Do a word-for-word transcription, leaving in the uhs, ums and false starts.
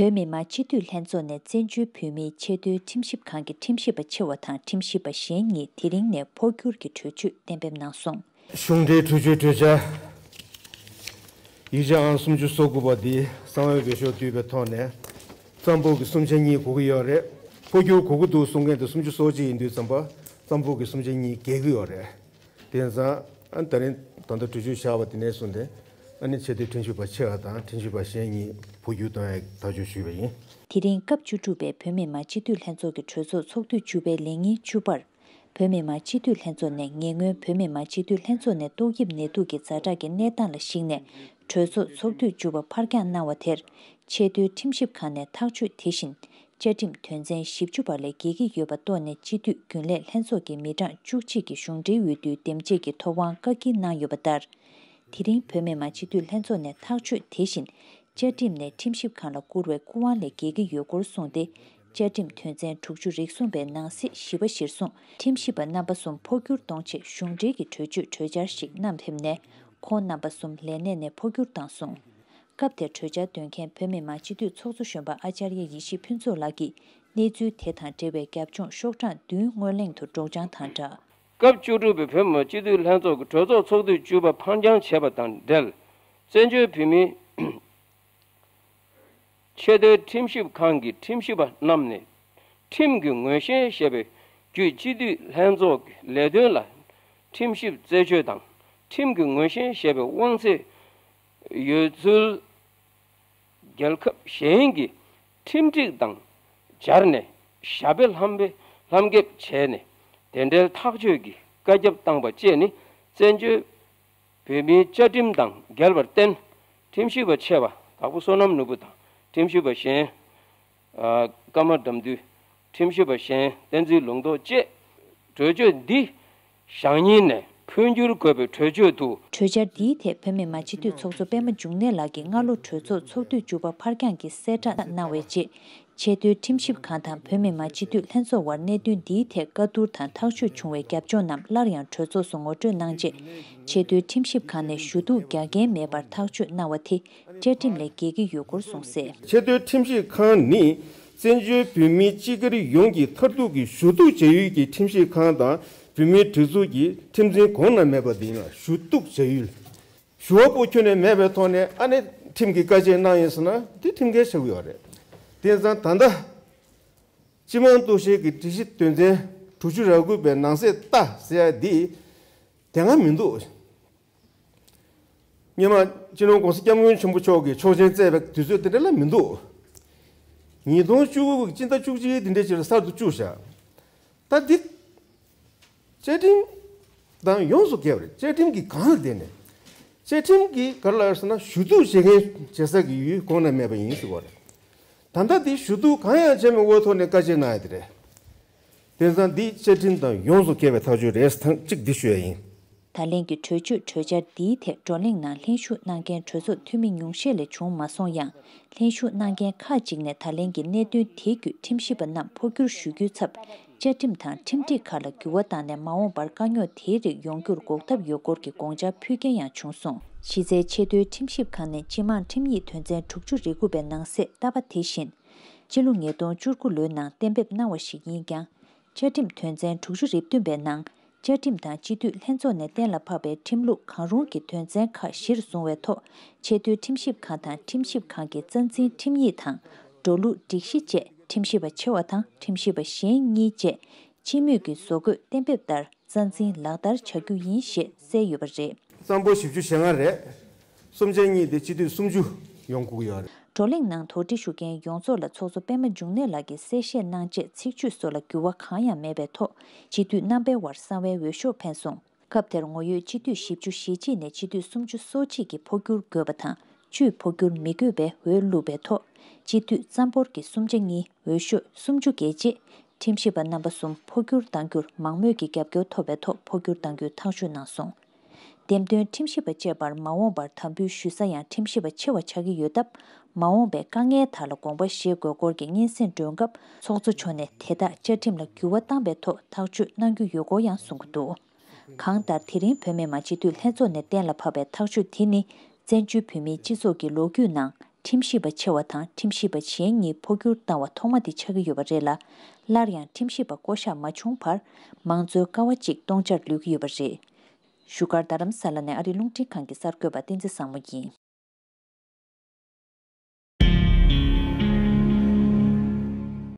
བོད་མི་མང་སྤྱི་འཐུས་ལྷན་ཚོགས་ནས་བཙན་བྱོལ་བོད་མིའི་ཆེས་མཐོའི་ཁྲིམས་ཞིབ་ཁང་གི་ཁྲིམས་ཞིབ་པ་ཆེ་བ་དང་ཁྲིམས་ཞིབ་པ་གཞན་གཉིས་དེ་རིང་ནས་འཕོ་འགྱུར་གྱི་གྲོས་ཆོད་གཏན་འབེབས་གནང་སོང་། གཞུང་འབྲེལ་གྲོས་ཆོད་གྲོས་འཆར་ཡིག་ཆ་ཨང་སུམ་ཅུ་སོ་དགུ་པ་འདི་གསང་བའི་འོས་ཤོག་བསྡུས་པའི་ཐོག་ནས་གཙང་པོ་གི་གསུམ་ཆ་གཉིས་དགོས་ཀྱི་ཡོད་རེད། འཕོ་འགྱུར་དགོས་ཀྱི་འདུག་གསུང་མཁན་དེ་སུམ་ཅུ་སོ་གཅིག་ཡིན་དུས་ཙམ་པ་གཙང་པོ་གི་གསུམ་ཆ་གཉིས་འགལ་གྱི་ཡོད་རེད། དེ་ཙང་ཨ་ད་རིང་ད་ལྟ་གྲོས་ཆོད་བཞག་པ་དེ་ནས་བཟུང་སྟེ་ཨ་ནི་ཆེས་མཐོའི་ཁྲིམས་ཞིབ་པ་ཆེ་བ་དང་ཁྲིམས་ཞིབ་པ་གཞན་གཉིས་འཕོ་འགྱུར་གཏོང་ཡའི་ཐག་གཅོད་ཞུས་པ་ཡིན། དེ་རིང་སྐབས་བཅུ་དྲུག་པའི་བོད་མི་མང་སྤྱི་འཐུས་ལྷན་ཚོགས་ཀྱི་གྲོས་ཚོགས་ཚོགས་དུས་བཅུ་པའི་ལས་ཉིན་བཅུ་པར། བོད་མི་མང་སྤྱི་འཐུས་ལྷན་ཚོགས་ནས་ཉེ་སྔོན་བོད་མི་མང་སྤྱི་འཐུས་ལྷན་ཚོགས་ནས་ཏོག་དབྱིབས་ནད་དུག་གི་ཛ་དྲག་གི་གནས་སྟངས་ལ་གཞིགས་ནས་གྲོས་ཚོགས་ཚོགས་དུས་བཅུ་པ་ཕར་འགྱངས་གནང་བ་དེར་ཆེས་མཐོའི་ཁྲིམས་ཞིབ་ཁང་ནས་ཐག་གཅོད་དེ་བཞིན། བཅའ་ཁྲིམས་དོན་ཚན་བཞི་བཅུ་པ་ལས་འགལ་གྱི་ཡོད་པ་རྟོགས་ནས་སྤྱི་འཐུས་རྒྱུན་ལས་ལྷན་ཚོགས་ཀྱི་མི་གྲངས་བཅུ་གཅིག་གི་གཞུང་འབྲེལ་འོས་བསྡུའི་འདེམས་བྱེད་ཀྱི་ཐོབ་དབང་བཀག་སྐྱིལ་གནང་ཡོད་པ་ལྟར། དེ་རིང་བོད་མི་མང་སྤྱི་འཐུས་ལྷན་ཚོགས་ནས་ཐག་གཅོད་དེ་བཞིན་བཅའ་ཁྲིམས་ནས་ཁྲིམས་ཞིབ་ཁང་ལ་བསྐུར་བའི་སྐུ་དབང་ལས་འགལ་གྱི་ཡོད་སྐོར་གསུངས་ཏེ། བཅའ་ཁྲིམས་དོན་ཚན་དྲུག་ཅུ་རེ་གསུམ་པའི་ནང་གསེས་བཞི་པ་གཞིར་བཟུང་ཁྲིམས་ཞིབ་པ་རྣམ་པ་གསུམ་འཕོ་འགྱུར་གཏོང་ཆེད་གཞུང་འབྲེལ་གྱི་གྲོས་ཆོད་གྲོས་འཆར་ཞིག་བསྣམས་ཕེབས་ནས་ཁོང་རྣམ་པ་གསུམ་ལས་གནས་ནས་འཕོ་འགྱུར་བཏང་སོང་། སྐབས་དེར་གྲོས་འཆར་འདོན་མཁན་བོད་མི་མང་སྤྱི་འཐུས་ཚོགས་གཙོ་གཞོན་པ་ཨ་ཅར་ཡ་ཡེ་ཤེས་ཕུན་ཚོགས་ལགས་ཀྱིས་གནས་ཚུལ་དེ་དང་འབྲེལ་བའི་རྒྱབ་ལྗོངས་ཤོག་གྲངས་བདུན་སྔོན་གླེང་དུ་སྒྲོག་སྦྱང་དང་སྦྲགས། སྐབས་བཅུ་དྲུག་པའི་བོད་མི་མང་སྤྱི་འཐུས་ལྷན་ཚོགས་ཀྱི་གྲོས་ཚོགས་ཚོགས་དུས་བཅུ་པ་ཕར་འགྱངས་བྱས་པ་དང་འབྲེལ། བཙན་བྱོལ་བོད་མིའི་ཆེས་མཐོའི་ཁྲིམས་ཞིབ་ཁང་གི་ཁྲིམས་ཞིབ་པ་རྣམས་ནས་ཁྲིམས་ཀྱི་ངོས་བཞེས་ཞེས་པའི་བརྒྱུད་སྤྱི་འཐུས་ལྷན་ཚོགས་ཀྱི་ལས་དོན་ལ་ཁྲིམས་ཞིབ་རྩད་གཅོད་དང་ཁྲིམས་ཀྱི་ངོས་བཞེས་ཞེས་པའི་དབང་ཚད་ཡོད་ཚུལ། རྒྱལ་ཁབ་གཞན་གྱི་ཁྲིམས་སྒྲིག་དང་སྦྱར་ནས་ཞབས་པད་ལྷམ་པའི་ལྷམ་འགེབས་བྱས་ནས་དེ་འབྲེལ་ཐག་གཅོད་ཀྱི་བཀའ་ཁྱབ་བཏང་པ་བཅས་ནི་བཙན་བྱོལ་བོད་མིའི་བཅའ་ཁྲིམས་དང་འགལ་བར་བརྟེན། ཁྲིམས་ཞིབ་པ་ཆེ་བ་དྭགས་པོ་བསོད་ནམས་ནོར་བུ་དང་ཁྲིམས་ཞིབ་པ་གཞན། ཨ། ཀརྨ་དགྲ་འདུལ། ཁྲིམས་ཞིབ་པ་གཞན་བསྟན་འཛིན་ལུང་རྟོགས་བཅས། གྲོས་ཆོད་འདི་བཞག་ཉིན་ནས་འཕོ་འགྱུར་དགོས་པའི་གྲོས་ཆོད་དུ། གྲོས་འཆར་འདིའི་ཐད་བོད་མི་མང་སྤྱི་འཐུས་ཚོགས་གཙོ་པད་མ་འབྱུང་གནས་ལགས་ཀྱིས་སྔ་ལོ་གྲོས་ཚོགས་ཚོགས་དུས་བཅུ་པ་ཕར་འགྱངས་ཀྱི་གསལ་བསྒྲགས་གནང་བའི་རྗེས། ཆེས་མཐོའི་ཁྲིམས་ཞིབ་ཁང་དང་བོད་མི་མང་སྤྱི་འཐུས་ལྷན་ཚོགས་དབར་གནད་དོན་འདིའི་ཐད་བཀའ་བསྡུར་དང་ཐག་གཅོད་བྱུང་བའི་རྒྱབ་ལྗོངས་རྣམས་སླར་ཡང་གྲོས་ཚོགས་སུ་ངོ་སྤྲོད་གནང་རྗེས། ཆེས་མཐོའི་ཁྲིམས་ཞིབ་ཁང་ནས་ཞུ་གཏུག་རྒྱག་འགན་མེད་པར་ཐག་གཅོད་གནང་བ་དེ་བཅའ་ཁྲིམས་ལས་འགལ་གྱི་ཡོད་སྐོར་གསུངས་གསལ། ཆེས་མཐོའི་ཁྲིམས་ཞིབ་ཁང་ནི་བཙན་བྱོལ་བོད་མིའི་སྤྱི་སྒེར་ཡོངས་ཀྱི་མཐར་ཐུག་གི་ཞུ་གཏུག་བྱ་ཡུལ་གྱི་ཁྲིམས་ཞིབ་ཁང་དང་བོད་མིའི་སྒྲིག་འཛུགས་ཀྱི་ཁྲིམས་འཛིན་གོང་ན་མེད་པ་དེ་ཡིན་ལ། ཞུ་གཏུག་བྱ་ཡུལ། ཞུ་བ་པོ་ཁྱོན་ནས་མེད་པའི་ཐོག་ནས་ཨ་ནི་ཁྲིམས་ཀྱི་བཀའ་ཆད་གནང་ཡིན་ཟེར་ན་དེ་ཁྲིམས་འགལ་ཆགས་ཀྱི་ཡོད་རེད། དེ་ཙང་ད་ལྟ་སྤྱི་དམངས་གཏུག་བཤེར་གྱི་སྒྲིག་གཞི་དོན་ཚན་དྲུག་ཅུ་རེ་དགུ་པའི་ནང་གསེས་ལྟ་ཟེར་ཡ་འདི་དེ་སྔ་མི་འདུག་སྔོན་མ་སྤྱི་ནོར་༸གོང་ས་༸སྐྱབས་མགོན་ཆེན་པོ་མཆོག་གིས་ཆོག་མཆན་བསྩལ་བའི་དུས་ཚོད་དེ་འདྲ་ལ་མི་འདུག་ཉིས་སྟོང་བཅུ་དགུ་གི་སྤྱི་ཟླ་བཅུ་གཅིག་དེ་འདྲའི་ཕྱིར་གསར་དུ་བཅུག་བཞག་ད་འདི་བཅའ་ཁྲིམས་དང་ཡོངས་སུ་འགལ་བ་རེད། བཅའ་ཁྲིམས་ཀྱི་སྒང་ལ་བསྡད་ནས་བཅའ་ཁྲིམས་ཀྱི་ག་རེ་ལབ་ཟེར་ན་ཞུ་གཏུག་བྱེད་མཁན་བྱེད་ས་ཀྱི་ཡུལ་གོང་ན་མེད་པ་ཡིན་ཟེར་བ་རེད། ད་ལྟ་འདི་ཞུ་གཏུག་གང་ཡང་བྱས་མེད་འོག་ཐོག་ནས་བཀའ་ཆད་གནང་ཡ་དེ་རེད། དེང་སང་འདི་བཅའ་ཁྲིམས་དང་ཡོངས་སུ་འགལ་བའི་ཐག་གཅོད་རེད་ཟེར་ཐེངས་གཅིག་འདི་ཞུ་ཡ་ཡིན། ད་ལན་གྱི་གྲོས་ཆོད་གྲོས་འཆར་འདིའི་ཐད་བགྲོ་གླེང་ནང་ལྷན་ཞུགས་གནང་མཁན་གྲོས་ཚོགས་འཐུས་མི་ཉུང་ཤས་ལས་བྱུང་མ་སོང་ཡང་། ལྷན་ཞུགས་གནང་མཁན་ཁག་ཅིག་ནས་ད་ལན་གྱི་གནད་དོན་དེ་བརྒྱུད་ཁྲིམས་ཞིབ་པ་རྣམས་འཕོ་འགྱུར་ཞུ་རྒྱུའི་ཚབ། བཅའ་ཁྲིམས་དང་ཁྲིམས་སྒྲིག་ཁག་ལ་འགྱུར་བ་བཏང་ནས་མ་འོངས་པར་དཀའ་རྙོག་དེའི་རིགས་ཡོང་རྒྱུར་འགོག་ཐབས་ཡོད་སྐོར་གྱི་དགོངས་འཆར་ཕུལ་མཁན་ཡང་བྱུང་སོང་། གཞི་རྩའི་ཆེས་མཐོའི་ཁྲིམས་ཞིབ་ཁང་ནས་སྤྱི་དམངས་ཁྲིམས་ཡིག་དོན་ཚན་དྲུག་ཅུ་རེ་དགུ་པའི་ནང་གསེས་ལྟ་བ་དེ་བཞིན། སྤྱི་ལོ་ཉིས་སྟོང་བཅུ་དགུ་ལོའི་ནང་གཏན་འབེབས་གནང་བ་ཞིག་ཡིན་ཀྱང་། བཅའ་ཁྲིམས་དོན་ཚན་དྲུག་ཅུ་རེ་བདུན་པའི་ནང་། བཅའ་ཁྲིམས་དང་སྤྱི་འཐུས་ལྷན་ཚོགས་ནས་གཏན་ལ་ཕབ་པའི་ཁྲིམས་ལུགས་གང་རུང་གི་དོན་ཚན་ཁག་གཞིར་བཟུང་བའི་ཐོག་ཆེས་མཐོའི་ཁྲིམས་ཞིབ་ཁང་དང་ཁྲིམས་ཞིབ་ཁང་གི་རྩ་འཛིན་ཁྲིམས་ཡིག་དང་། འགྲོ་ལུགས་སྒྲིག་གཞི་བཅས་ཁྲིམས་ཞིབ་པ་ཆེ་བ་དང་ཁྲིམས་ཞིབ་པ་གཞན་གཉིས་བཅས་སྤྱི་མོས་ཀྱི་བཟོ་འགོད་གཏན་འབེབས་ལྟར་རྩ་འཛིན་ལག་བསྟར་བྱ་རྒྱུ་ཡིན་ཞེས་གསལ་ཡོད་པ་རེད། གཙང་པོ་བཞི་བཅུ་ཞེ་ལྔ་རེད། གསུམ་ཆ་གཉིས་དེ་སྤྱི་འཐུས་སུམ་ཅུ་ཡོང་དགོས་ཀྱི་ཡོད་རེད། བགྲོ་གླེང་ནང་དོགས་འདྲི་ཞུ་མཁན་ཡོངས་རྫོགས་ལ་ཚོགས་གཙོ་པད་མ་འབྱུང་གནས་ལགས་ཀྱིས་གསལ་བཤད་གནང་རྗེས་ཚིག་བརྗོད་སོགས་ལ་འགྱུར་བ་གང་ཡང་མེད་པའི་ཐོག་སྤྱི་འཐུས་རྣམ་པའི་དབར་གསང་བའི་འོས་ཤོག་འཕེན་སོང་། སྐབས་དེར་ངོ་ཡོད་སྤྱི་འཐུས་བཞི་བཅུ་ཞེ་གཅིག་ནས་སྤྱི་འཐུས་སུམ་ཅུ་སོ་གཅིག་གིས་འཕོ་འགྱུར་དགོས་པ་དང་བཅུས་འཕོ་འགྱུར་མི་དགོས་པའི་འོས་བླུགས་པའི་ཐོག་སྤྱི་འཐུས་གཙང་པོར་གྱི་གསུམ་ཆ་གཉིས་འོས་ཤོག་སུམ་ཅུ་བརྒལ་རྗེས། ཁྲིམས་ཞིབ་པ་རྣམ་པ་གསུམ་འཕོ་འགྱུར་གཏང་རྒྱུར་མང་མོས་ཀྱི་རྒྱབ་སྐྱོར་ཐོབ་པའི་ཐོག་འཕོ་འགྱུར་གཏང་རྒྱུའི་ཐག་གཅོད་གནང་སོང་། འདེམས་ཐོན་ཁྲིམས་ཞིབ་པ་བཅས་པར་མ་འོངས་པར་དམ་འབུལ་ཞུ་ས་ཡང་ཁྲིམས་ཞིབ་པ་ཆེ་བ་ཆགས་ཀྱི་ཡོད་སྟབས། མ་འོངས་པའི་དཀའ་ངལ་དག་ལ་དགོངས་པ་བཞེས་དགོས་སྐོར་གྱི་སྙན་སེང་སྒྲོན་སྐབས། ཚོགས་གཙོ་མཆོག་ནས་དེ་དག་བཅའ་ཁྲིམས་ལ་འགྱུར་བ་བཏང་པའི་ཐོག་ཐག་གཅོད་གནང་རྒྱུ་ཡོད་སྐོར་ཡང་གསུང་གི་འདུག་གང་ལྟར། དེ་རིང་བོད་མི་མང་སྤྱི་འཐུས་ལྷན་ཚོགས་ནས་གཏན་ལ་ཕབ་པའི་ཐག་གཅོད་དེ་ནི། བཙན་བྱོལ་བོད་མིའི་སྤྱི་ཚོགས་ཀྱི་ལོ་རྒྱུས་ནང་ ཁྲིམས་ཞིབ་པ་ཆེ་བ་དང་ཁྲིམས་ཞིབ་པ་གཞན་གཉིས་འཕོ་འགྱུར་བཏང་བ་ཐོག་མ་དེ་ཆགས་ཀྱི་ཡོད་པ་རེད་ལ། སླར་ཡང་ཁྲིམས་ཞིབ་པ་བསྐོ་གཞག་མ་བྱུང་བར་མང་གཙོའི་ཀ་བ་གཅིག་སྟོང་ཆར་ལུས་ཀྱི་ཡོད་པ་རེད། བཞུགས་སྒར་རྡ་རམ་ས་ལ་ནས་ཨ་རིའི་རླུང་འཕྲིན་ཁང་གི་གསར་འགོད་པ་བསྟན་འཛིན་བཟང་མོ་ཡིན།